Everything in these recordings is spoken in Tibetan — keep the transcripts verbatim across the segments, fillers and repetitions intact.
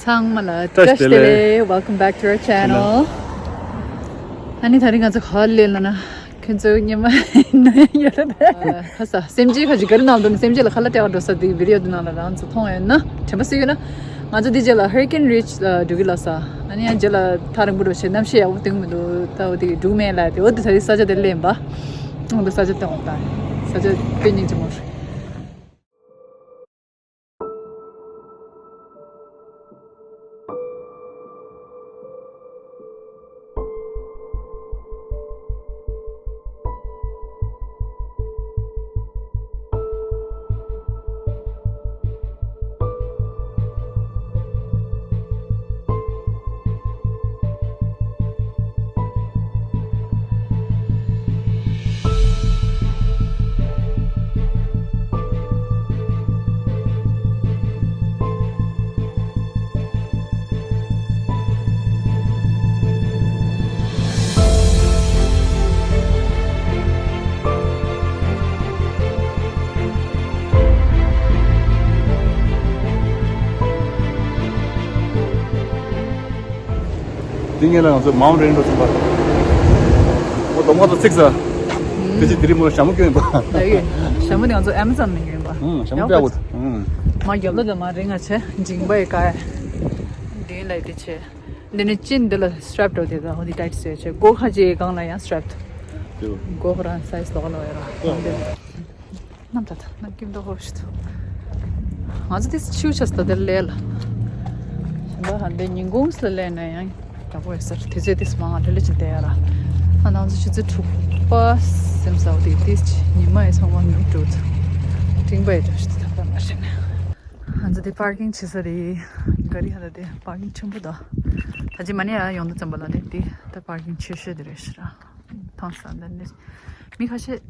ཚང་མ་ལ་བཀྲ་ཤིས་བདེ་ལེགས། Welcome back to our channel. ཨ་ནི་དེ་རིང་ང་ཚོ་ག་པར་སླེབས་ལབ་ན། ཁྱོད་ཚོ་སྔོན་མ་ནང་ཡོད་རེད། ཁ་ས་སེམས་ཅན་ཁ་ཅིག་ག་རེ་ནང་འདུག་ནི། སེམས་ཅན་ལ་ཁ་ལག་སྤྲད་ག་འགྲོ་ས་དེ་བི་ཌི་ཡོ་དེ་ནང་ལ་རང་ཚོ་མཐོང་ཡོད་ན་དྲན་པ་གསོས་ཡོད་ན། ང་ཚོ་དེ་རྗེས་ལ་Hurricane Ridge་ལ་འགྲོ་གི་ལབ་ས། ཨ་ནི་ཡང་རྗེས་ལ་ཐག་རིང་པོ་འགྲོ་བྱས་གནམ་གཤིས་ཡག་པོ་སྟོན་གི་མི་འདུག་ད་འོ་དེ་འགྲོ་མེད་ལབ་དེ། འོ་དེ་ད་རེས་ས་ཆ་དེ་སླེབས་པ། འོ་དེ་ས་ཆ་སྟོན་འོང་ད། ས་ཆ་དཔེ་སྙིང་རྗེ་མོ་རེད། འདི་ངས་ལ་ང་ཚོ་མའོན་རེན་ཌོ་ཚོང་པ། ཨོ་དོ་མ་དོ་ཚིག་ས། དེ་ཅི་དེ་རིང་མོ་ལ་ཞྭ་མོ་སྐྱོན་ཡིན་པ། ད་ཡོད། ཞྭ་མོ་དེ་ང་ཚོ་ཨེ་མ་ཛོན་ནས་ཡོད་ཡིན་པ། ཨུམ། ཞྭ་མོ་ཡག་པོ་འདུག་ཨུམ། མ་རྒྱབ་ལ་ལ་མ་རིང་ང་ཆེ་མཇིང་པ་ཡི་ཀ་འདི་ལ་དེ་ཆེ། འདི་ནི་ཅིན་འདི་ལ་སི་ཊེབ་འགྲོ་དེ་ད་ཧོ་དེ་ཊའིཊ་སེ་ཆེ། སྒོ་ཁ་ཅིག་སྒང་ལ་ཡང་སི་ཊེབ་འདུག་སྒོ་ཁོ་རང་སའི་ཛི་ལོགས་ལོགས་ཡོད་ར། ནམ་ད་ད་ནམ་ཀིམ་དོ་ཧོ་ཤི་ཐུ། ང་ཚོ་དེ་ཆིའུ་ཆ་སྟ་དེར་ལས་ལ། ཞིམ་པ་ཧ་འདི་ཉིན་གུང་སི་ལ་ལས་ན་ཡང་ཡག་པོ་ཡོད་ཟེར། དུས་ཚོད་དེ་མང་ང་ལྷོད་ལྷོད་ཅིག་བསྡད་ཡ་ར། ཨ་ནང་ཚོ་ཆུ་ཚོད་དྲུག་པ་སེམས་ཟའོ་དེ་དེ་ཉི་མ་ཡི་ཚང་མ་ནུབ་འགྲོ་ཚུ། སྤྲིན་པ་ཡི་འགྲོ་ཤི་ཐུ་ད་ད་མ་ཤི་ན། ང་ཚོ་དེ་པར་ཀིང་བྱེད་ས་རེད། ག་རི་ཧ་ད་དེ་པར་ཀིང་ཆེན་པོ་ད། ད་ཅི་མ་ནི་ཡ་ཡོང་དུ་ཙམ་པ་ལ་དེ་དེ་ད་པར་ཀིང་ཆེ་ཤོས་དེ་རེད་ཤི་ར། ཐང་ས་འདི་ནི་མི་ཁ་ཤས་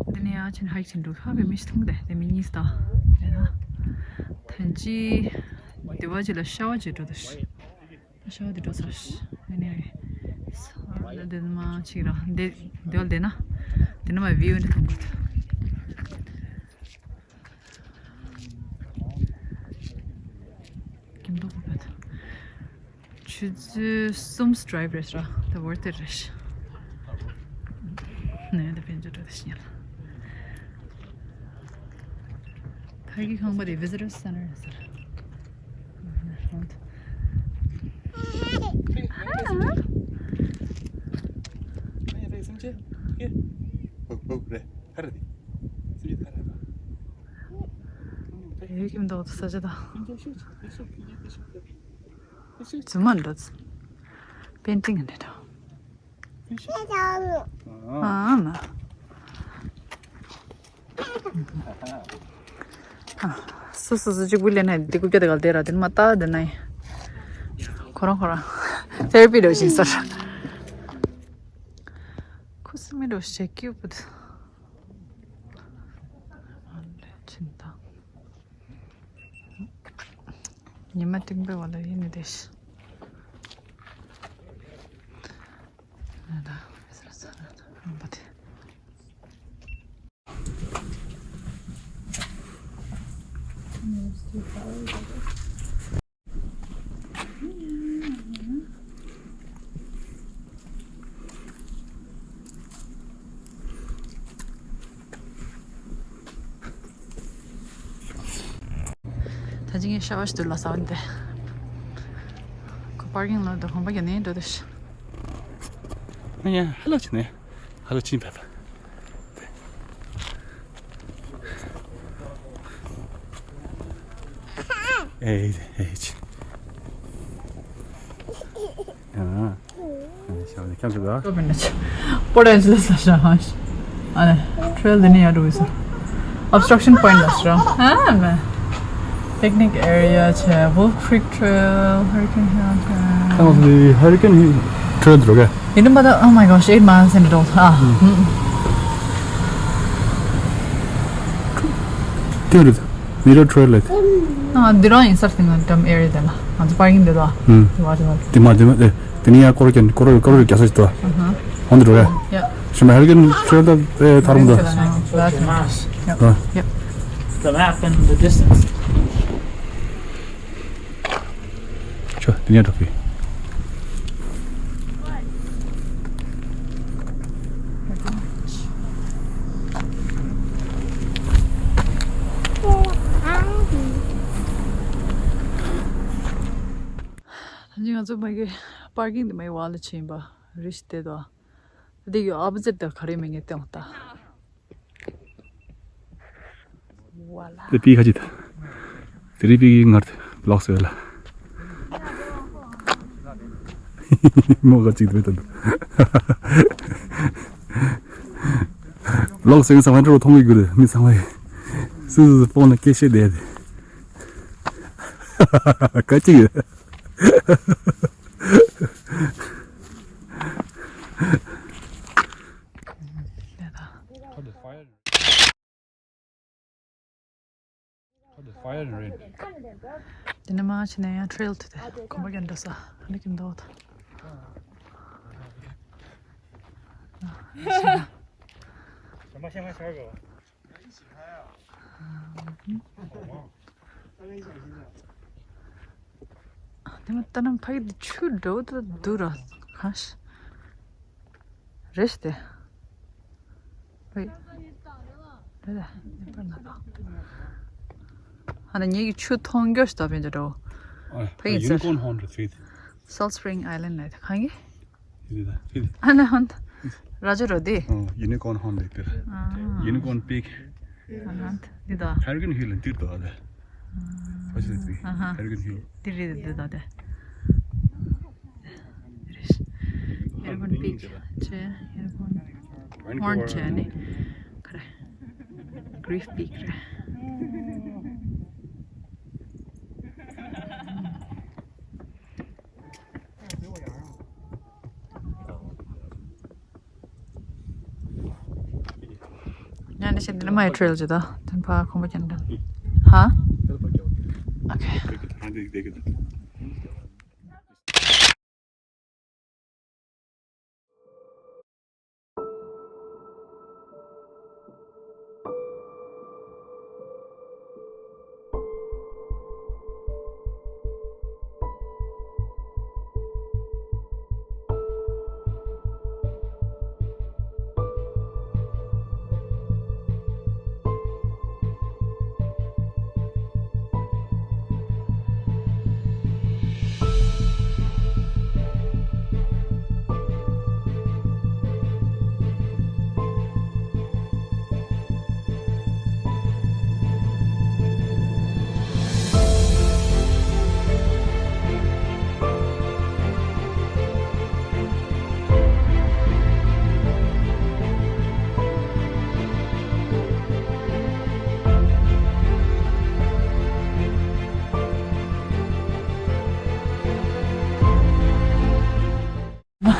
འདི་ནས་ཡར་ཕྱིན་ཧའིཀ་ཕྱིན་འགྲོ་ཧ་བའི་མི་ཞིག་མཐོང་གི་འདུག་དེ་མི་གཉིས་ད་དེ་ན་ཐན་ཅི་དེ་བ་ཅི་ལ་ཤ་བ་ཅི་འགྲོ་ད་ཤ་བ་དེ་འགྲོ་ཚར་ཤི་འདི་ནས་ས་འདི་འདི་མ་ཅིག་ར་འདི་འདི་བ་འདི་ན་འདི་ན་མ་བིའུ་འདི་མཐོང་གི་འདུག་ཀིམ་དོ་ཧོ་པད། ཆུ་ཚོད་གསུམ་ཌ་རའིབ་རེད་ར། ད་ཝར་ཐི་རེད་ཤི། ནས་ད་ཕན་ཅོ་འགྲོ་ད་ཤི་ཉལ། ཕ་གི་ཁང་པ་དེ་ཝི་ཛི་ཊར་སེན་ཊར་རེད་ཟེར། ཨེ་ཀིམ་དོ་ཧོ་ས་ཆ་ད། རྫུན་མ་འགྲོ། པེན་ཊིང་འདྲ་འདྲ། ཨ་མ། སུ་སུ་སུ་གཅིག་པུ་ལེན་ན་འདི་རྐུབ་བཀྱག་དེ་ག་ལ་བསྡད་ར། དེ་ནི་མ་ལྟ་དེ་ན་ཡིན། ཁོ་རང་ཁོ་རང་ཐེ་ར་པི་འགྲོ་བཞིན་སོར། ཁུ་སིམ་མེར་འགྲོ་བྱེད་ཀྱི་ཡོད་པ་དེ། ཕྱིན་དང་། ཉི་མ་སྟོན་པའི་འོག་ལ་ཡིན་ནི་དེ་ཤི། ང་ད་ས་ས་ར་རང་པ་དེ། ད་ཅི་ངས་ཤ་བ་ཞིག་ཏུ་ལ་ཟ་བ་འདི། ཁོ་པར་ཀིང་ལ་འདི་གོམ་པ་རྒྱག་ནས་འགྲོ་འདི་ཤི། ཨ་ཡ་ཧ་ལ་ཆི་ནས་ཧ་ལ་ཆི་བས་པ། ཨེ་ཨེ་ཆི། ཨ། ཤ་བ་འདི་ཁྱམས་ཆུ་ག་པོ་ཏན་ལ་ཆ། པོ་ཏན་ལ་ཆ་ཤ་ཧ་ཤ། ཨ་ནི་ཊེལ་འདི་ནས་ཡར་འགྲོ་གི་ཟེར། Obstruction Point ལ་ཟེར། ཨ་མ། Picnic area ཆེ། Wolf Creek Trail, Hurricane Hill Trail. ཁྱེད་རང་ཚོ་འདི་Hurricane Hill Trail འགྲོ་གས། ཡིན་ནམ་པ་ད། Oh my gosh, eight miles and it all. ཨ། ཧུམ། དེ་རེད། Middle Trail ལ། ཨ། འདི་རང་ཡིན་ས་རེད། ང་ཌམ་ཨེ་རི་ཡ་དེ་ལ་ང་ཚོ་པར་ཀིང་འདི་ལ། ཧུམ། དེ་བ་དེ་བ། དེ་མ་དེ་མ་དེ། དེ་ནས་ཡང་སྐོར་རྒྱག་སྐོར་སྐོར་རྒྱག་ས་ཞིག་འདུག་ཨ་ཧ། འོང་དུ་འགྲོ་ཡ། ཡ། ཞིམ་པ་Hurricane Trail ད་ཨེ་ཐར་མོ་འདུག་ཡ། ཡ། The map and the distance. དེ་ནས་འགྲོ་གི། ད་ང་ཚོ་མ་གི་པར་ཀིང་དེ་མ་གི་བར་ལ་ཕྱིན་པ་རེད་ཤག་དེ་དོ། དེ་གི་ཨོ་པོ་ཟིཊ་དེ་ག་རེ་མིང་ངས་བལྟས་འོང་ད། དེ་པི་ཁ་ཅིག་དང་། དེ་རིང་པི་གི་ངར་བི་ལོག་བཟོས་ལ། མོ་ག་ཅིག་དེ་དང་། བི་ལོག་བཟོས་ཚང་མ་འགྲོ་མཐོང་གི་དགོས་རེད། མི་ཚང་མ་ཡིན། སུ་སུ་སུ་ཕོན་ལ་སྐད་བཤད་བསྡད་དེ། ག་ཅིག་ཡོད། དེ་ནས་མར་ཕྱིན་ན་ཡང་ཊེལ་དེ་དེ་གོམ་པ་རྒྱག་འགྲོ་ས་ཨ་ནི་གི་འདུག་ད། དེ་མ་ལྟ་ན་ཕ་གི་དེ་ཆུ་འདྲ་བོ་དེ་འདུག་ར། ཧ་ཤ་རེད་ཤག་དེ། ཝེ། རེད་ད། ཨ་ནི་ངེད་ཀྱི་ཆུ་མཐོང་རྒྱུ་ཞིག་ད་ཕན་ཅོ་འདྲ་བོ། ཕ་གི་ཡུ་ནི་ཀོརན་ཧོན་རེད་ཟེར། Salt Spring Island ལ་ད་གང་གི། ཨ་ན་ཧོན། ར་ཇོ་རོ་དེ། ཡུ་ནི་ཀོརན་ཧོན་རེད་དེ། ཡུ་ནི་ཀོརན་པིག་ཨ་ཧོན་དེ་དོ། ཧེ་རི་ཀན་ཧིལ་འདིར་དོ་ཨ་ལེ། ཨ་ཧ། ཧེ་རི་ཀན་ཧིལ། དེ་རེད་དེ་དོ་དེ། ཧེ་རི་ཀན་པིག་ཆེ། ཧེ་རི་ཀན་ཧོན་ཆེ་ནི། ག་རེ། གྷི་རིཕ་པིག་རེད། ཡང་འདི་བྱས་འདི་ནས་མར་ཡང་ཊེལ་ཅིག་ད། དེ་ཕར་གོམ་པ་རྒྱག་འདྲ། ཧ། ཨོ་ཁེ།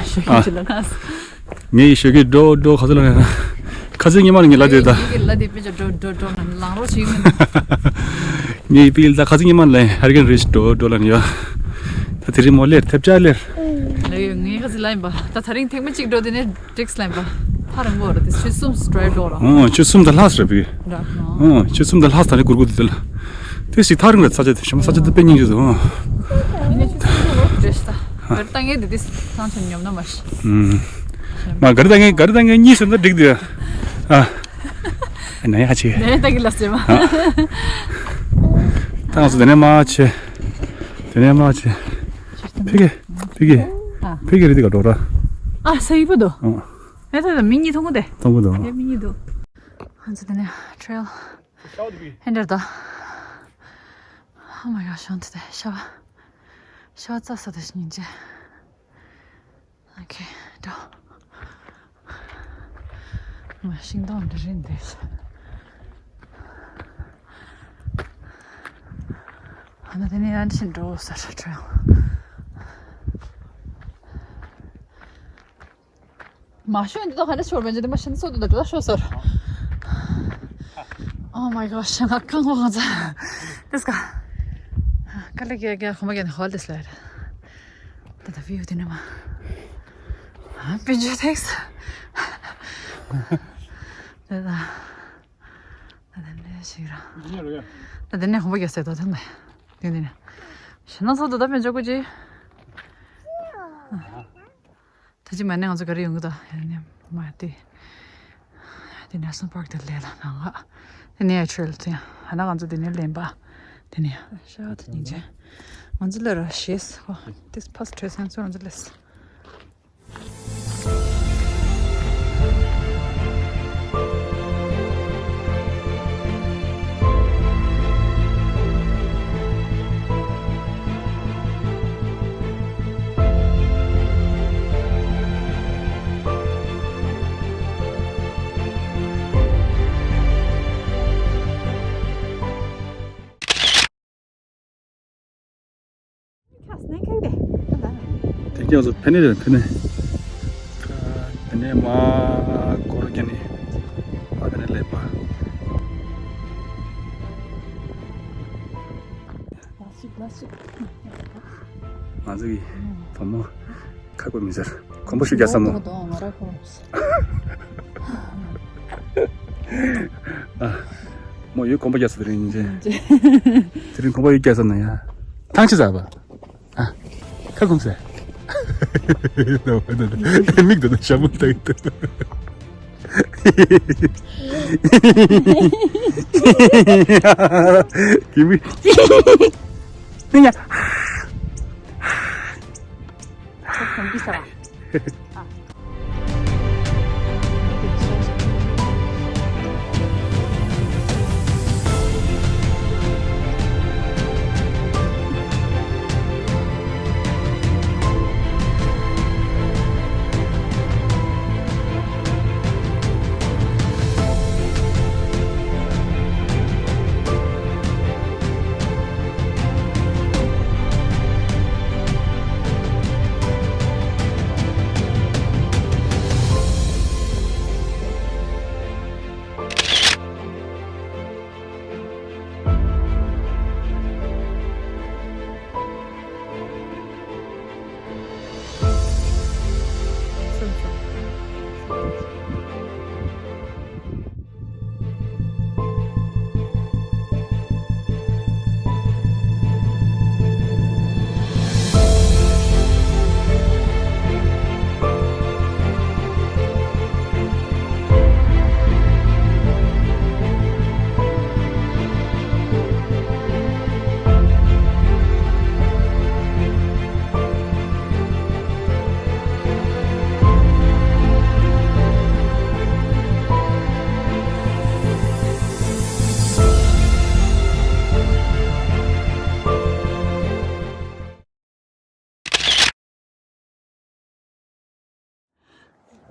ཞོགས་ཀས་ལ་ཁ། ངས་ཞོགས་ཀས་འགྲོ་འགྲོ་ག་ཚོད་ལ་ཁ་ཚིག་ཉི་མ་ལ་ངས་ལ་དེ་ད། ངས་ལ་དེ་དཔེ་ཆ་འགྲོ་འགྲོ་འགྲོ་ང་ལང་རོགས་བྱེད་ཀྱི་ཡིན། ངས་པིལ་ད་ཁ་ཚིག་ཉི་མ་ལ་ཧེ་རི་ཀན་རིཇ་འགྲོ་འགྲོ་ལ་ནི་ཡོད། ད་དེ་རིང་མོ་ལེར་ཐེབས་ཆག་ལེར། ལེ་ངས་ཁ་ཚིག་ལ་ཡིན་པ་ད་ད་རིང་ཐེངས་མ་གཅིག་འགྲོ་དེ་ནས་ཊེག་སི་ལ་ཡིན་པ་ཐ་རིང་པོ་ར་དེ་ཆུ་གསུམ་སི་ཌ་རའིབ་འགྲོ་ར། ཨོ་ཆུ་གསུམ་ད་ལྷག་སི་ར་བི། འདྲ་ནོ། ཨོ་ཆུ་གསུམ་ད་ལྷག་སི་ད་ལེ་གུར་གུར་དེ་དེ་ལ། དེ་སི་ཐ་རིང་ར་ཚ་ཆ་དེ་ཤམ་ས་ཆ་དེ་དཔེ་སྙིང་རྗེ་སོང་། ཨོ། ངས་ཆུ་གསུམ་འགྲོ་ར་ཊེག་སི་ད། གར་ད་ངས་དེ་དེ་སང་ཆུ་ཉོམ་ན་མ་ཤི། ཨུམ། མ་གར་ད་ངས་གར་ད་ངས་གཉིས་སོང་ད་འགྲིག་དེ། ཨ། ཨ་ན་ཡ་ཆེ། ནས་ད་གི་ལ་སེ་མ། ཨ། ད་ང་ཚོ་དེ་ནས་མ་ཆེ། དེ་ནས་མ་ཆེ། ཕི་གེ། ཕི་གེ། ཨ། ཕི་གེ་རི་དེ་ག་འགྲོ་ར། ཨ་ས་ཡི་པོ་དོ། ཨ། ཨེ་ད་ད་མི་གཉིས་མཐོང་གོ་དེ། མཐོང་གོ་དོ། ཨེ་མི་གཉིས་འདུག་ང་ཚོ་དེ་ནས་ཊེལ་ཧེན་ཌར་ད། Oh my gosh ཤོང་དེ་དེ་ཤ་བ། ཤ་བ་ཙ་ས་དེ་སྙིང་རྗེ། ཨོ་ཁེ། འགྲོ། ང་ཤིང་སྡོང་འདི་རིང་འདི། ཨ་ན་དེ་ནས་ཡང་ཕྱིན་འགྲོ་ས་ར་ཊེལ། མ་ཤོད་འདི་དག་ག་འདྲ་ཤོར་བས་འདི་མ་ཤིན་སོ་དུ་ད་འགྲོ་ཤོར་སོར། Oh my gosh ང་གང་བ་ང་ཚ། དེས་ཀ། ཀ་ལི་གེ་གེ་ཁོ་མ་གེ་ནི་ཧོལ་དེས་ལ་རེད། ད་ད་བིའུ་དེ་ནི་མ། ཨ་པིན་ཇ་ཐེགས། དེ་ད། ད་དེ་འདྲ་ཞིག་ར། ད་དེ་ནས་ཁོང་པ་རྒྱ་སེ་ད་ཐེངས་ནས། དེ་འདི་ནས། ཤིན་སོ་དུ་ད་པིན་ཇ་ཀུ་ཅི། ད་ཅི་མ་ནས་ང་ཚོ་ག་རེ་ཡོང་གི་འདུག་ཡ་ནས་མ་དེ། དེ་National Park དེ་ལས་ལ་ནང་ང་། དེ་ནས་trail དེ་ཡང་ཧ་ན་ང་ཚོ་དེ་ནས་ལེན་པ། དེ་ནས་ཤ་དེ་སྙིང་རྗེ། ང་ཚོ་ལས་ར་ཤེས་ཧོ། དེ་ཕ་སི་ཊི་ཊེ་སི་ཡང་ཚོ་ང་ཚོ་ལས། དེ་སྐྱབས་སུ་ཕེབས་ནས་ཕེབས་ནས། དེ་ནས་མ་སྐོར་རྒྱབ་ནས་མ་དེ་ནས་སླེབས་པ། ང་ཚོ་གི་བུ་མོ། ཁག་པོ་མི་ཟེར། གོམ་པ་ཤུགས་རྒྱག་ས་མོ། ང་ར་ཁོ། ཨ། མོ་ཡོད་གོམ་པ་རྒྱག་ས་དེ་རིང་ཅེ། དེ་རིང་གོམ་པ་ཡོད་རྒྱག་ས་ན་ཡ། ཐང་ཆད་ཟ་བ། ཨ། ཁ་སྐོམ་ཟ། མིག་དེ་ན་ཞྭ་མོ་ལྟ་གི་འདུག་ཁྱི་མིག་ཁྱི་ཡ། ཁྱོད་གོམས་གྱིས་ས་བ། ཨ།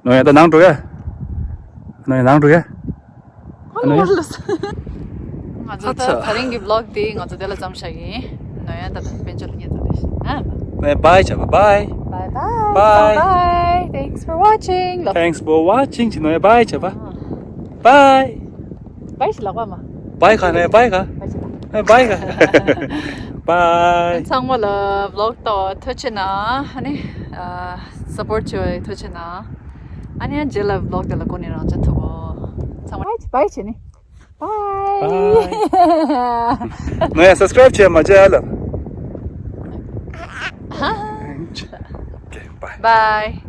ནོ་ཡ་ད་ནང་འགྲོ་ཡ། ནོ་ཡ་ནང་འགྲོ་ཡ། ཨ་ནོ་ཡ། ང་ཚོ་ད་ད་རིང་གི་vlog དེ་ང་ཚོ་དེ་ལ་མཚམས་བཞག་གི་ཡིན། ནོ་ཡ་ད་ད་དཔལ་འབྱོར་ལ་ཉེ་ཚ་དེ་ཤི་ཨ། ནོ་ཡ་bye བྱ་བ་bye། Bye bye. Bye. Bye. Thanks for watching. Thanks for watching. ནོ་ཡ་bye བྱ་བ། Bye. Bye ཞིག་ལབ་པ་མ། Bye ག་ནས་bye ག Bye ཞིག་ལབ། Bye ག Bye། ཚང་མ་ལ་vlog ལྟ་བ་ཐུགས་རྗེ་གནང་། ཨ་ནི་support བྱས་པའི་ཐུགས་རྗེ་གནང་། ཨ་ནི་རྗེས་ལ་vlog དེ་ལ་སྒོ་ནས་རང་ཅག་ཐུག་གོ་ཚང་མ་bye བྱས་ནི། Bye. Bye. ནོ་ཡ་subscribe བྱས་མ་བྱས་ཨ་ལ། Okay, bye. Bye.